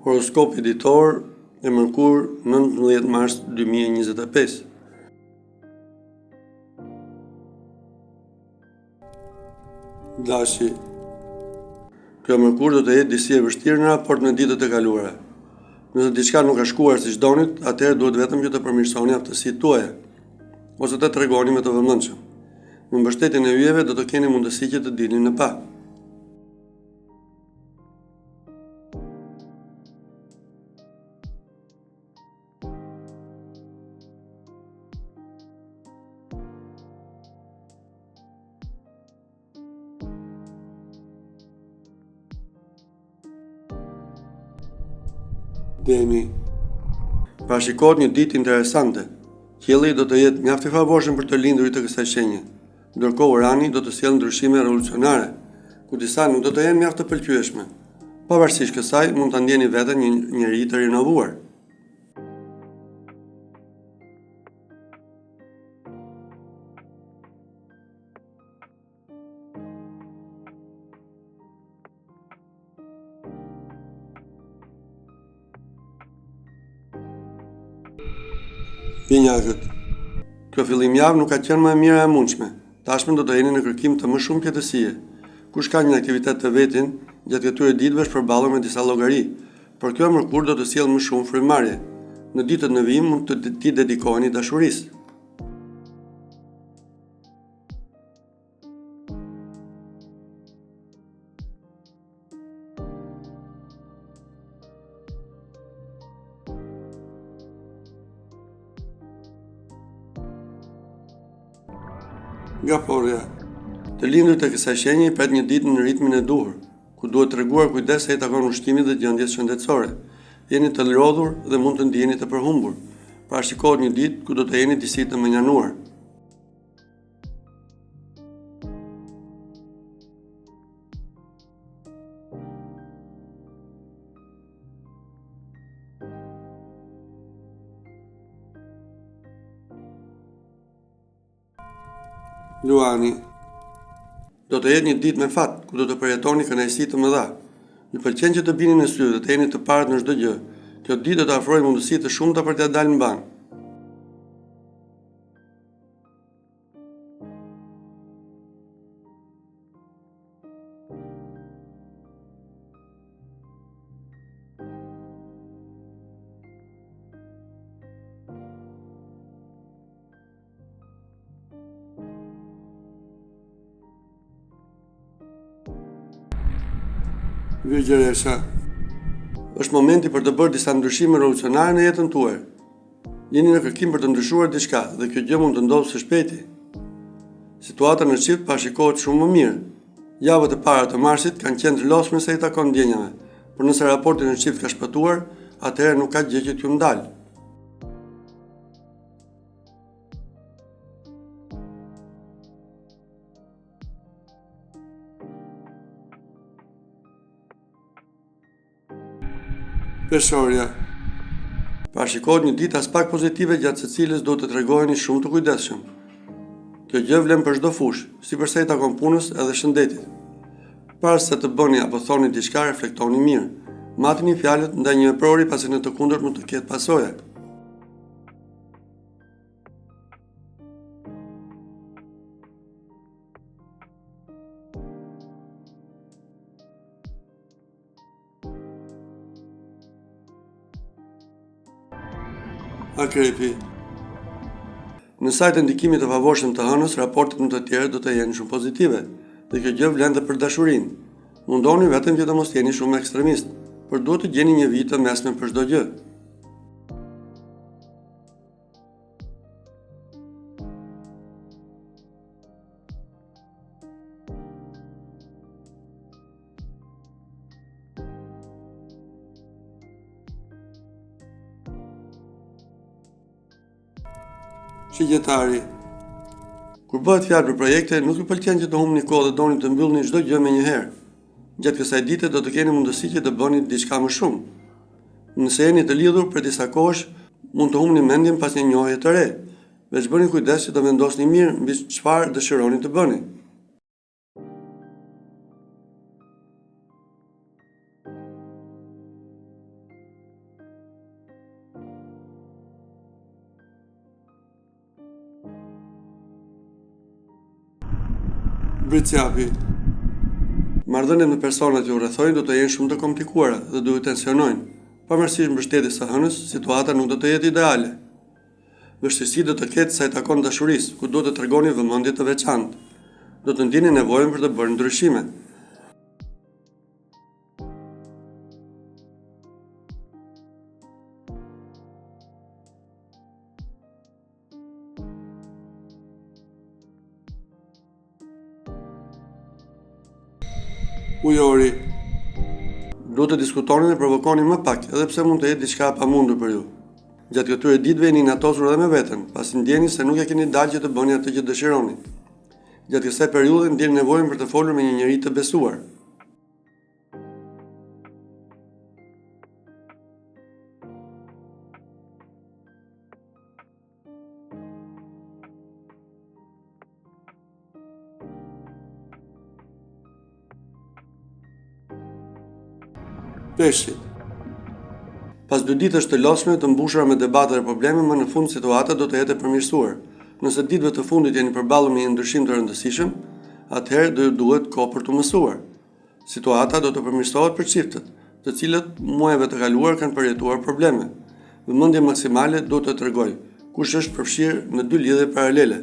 Horoskopi ditor e mërkurë 19 mars 2025. Dashi Kjo e mërkurë do të jetë disi e vështirë në raport me ditët e kaluara. Nëse diçka nuk ka shkuar siç donit, atëherë duhet vetëm që të përmirësoni aftësitë tuaja ose të tregoheni më të vëmendshëm. Me mbështetjen e yjeve do të keni mundësi që të dilni në pah. Demi. Parashikohet një ditë interesante. Qielli do të jetë mjaft i favorshëm për të lindurit e kësaj shenje. Ndërkohë Urani do të sjellë ndryshime revolucionare, ku disa nuk do të jenë mjaft të pëlqyeshme. Pavarësisht kësaj, mund ta ndjeni veten një njeri të rinovuar. Binjakët. Kjo fillim javë nuk ka qenë më e mira e mundshme. Tashmë do të jeni në kërkim të më shumë qetësie. Kush ka një aktivitet të vetin, gjatë këtyre ditëve është përballur me disa llogari, por kjo e mërkurë do të sjellë më shumë frymëmarrje. Në ditët në vijim mund të t'i dedikoheni dashurisë. Gaforrja. Të lindurit e kësaj shenje i pret një ditë në ritmin e duhur, ku duhet treguar kujdes sa i takon ushqimit dhe gjendjes shëndetësore. Jeni të lodhur dhe mund të ndiheni të përhumbur. Parashikohet një ditë ku do të jeni disi të mënjanuar. Luani Do të jetë një ditë me fat, ku do të përjetoni kënaqësi të mëdha. Ju pëlqen që të bini në sy dhe të jeni të parët në çdo gjë. Kjo ditë do të ofrojë mundësi të shumta për t'ia dalë mbanë. Virgjëresha Është momenti për të bërë disa ndryshime revolucionare në jetën tuaj. Jeni në kërkim për të ndryshuar diçka dhe kjo gjë mund të ndodhë së shpejti. Situata në çift parashikohet shumë më mirë. Javët e para të marsit kanë qenë të lodhshme sa i takon ndjenjave, por nëse raporti në çift ka shpëtuar, atëherë nuk ka gjë që t'ju ndalë. Peshorja Parashikohet një ditë aspak pozitive gjatë së cilës duhet të tregoheni shumë të kujdesshëm. Kjo gjë vlen për çdo fushë, si për sa i takon punës edhe shëndetit. Para se të bëni apo thoni diçka, reflektoni mirë. Matini fjalët ndaj një eprori pasi në të kundërt mund të ketë pasoja. Akrepi Në sajë të ndikimit të favorshëm të hënës, raportet me të tjerët do të jenë shumë pozitive, dhe kjo gjë vlen dhe për dashurinë. Mundohuni vetëm që të mos jeni shumë ekstremist, por duhet të gjeni një vijë të mesme për çdo gjë. Shigjetari Kur bëhet fjalë për projekte, nuk ju pëlqen që të humbni kohë dhe doni të mbyllni çdo gjë menjëherë. Gjatë kësaj dite do të keni mundësi që të bëni diçka më shumë. Nëse jeni të lidhur prej disa kohësh, mund të humbni mendjen pas një njohje të re. Veç bëni kujdes që të vendosni mirë mbi çfarë dëshironi të bëni. Bricjapi. Marrëdhëniet me personat që ju rrethojnë do të jenë shumë të komplikuara dhe do ju tensionojnë. Pavarësisht mbështetjes së hënës, situata nuk do të jetë ideale. Vështirësi do të ketë sa i takon dashurisë, ku duhet të tregoni vëmendje të veçantë. Do të ndjeni nevojën për të bërë ndryshime. Ujori. Duhet të diskutoni dhe provokoni më pak, edhe pse mund të jetë diçka e pamundur për ju. Gjatë këtyre ditëve jeni inatosur edhe me veten, pasi ndjeni se nuk ia keni dalë që të bëni atë që dëshironi. Gjatë kësaj periudhe ndjeni nevojën për të folur me një njeri të besuar. Peshqit. Pas dy ditësh të lodhshme, të mbushura me debate dhe probleme, më në fund situata do të jetë e përmirësuar. Nëse ditëve të fundit jeni përballur me një ndryshim të rëndësishëm, atëherë do ju duhet kohë për t'u mësuar. Situata do të përmirësohet për çiftet, të cilët muajve të kaluar kanë përjetuar probleme. Vëmendje maksimale duhet të tregojë kush është përfshirë në dy lidhje paralele.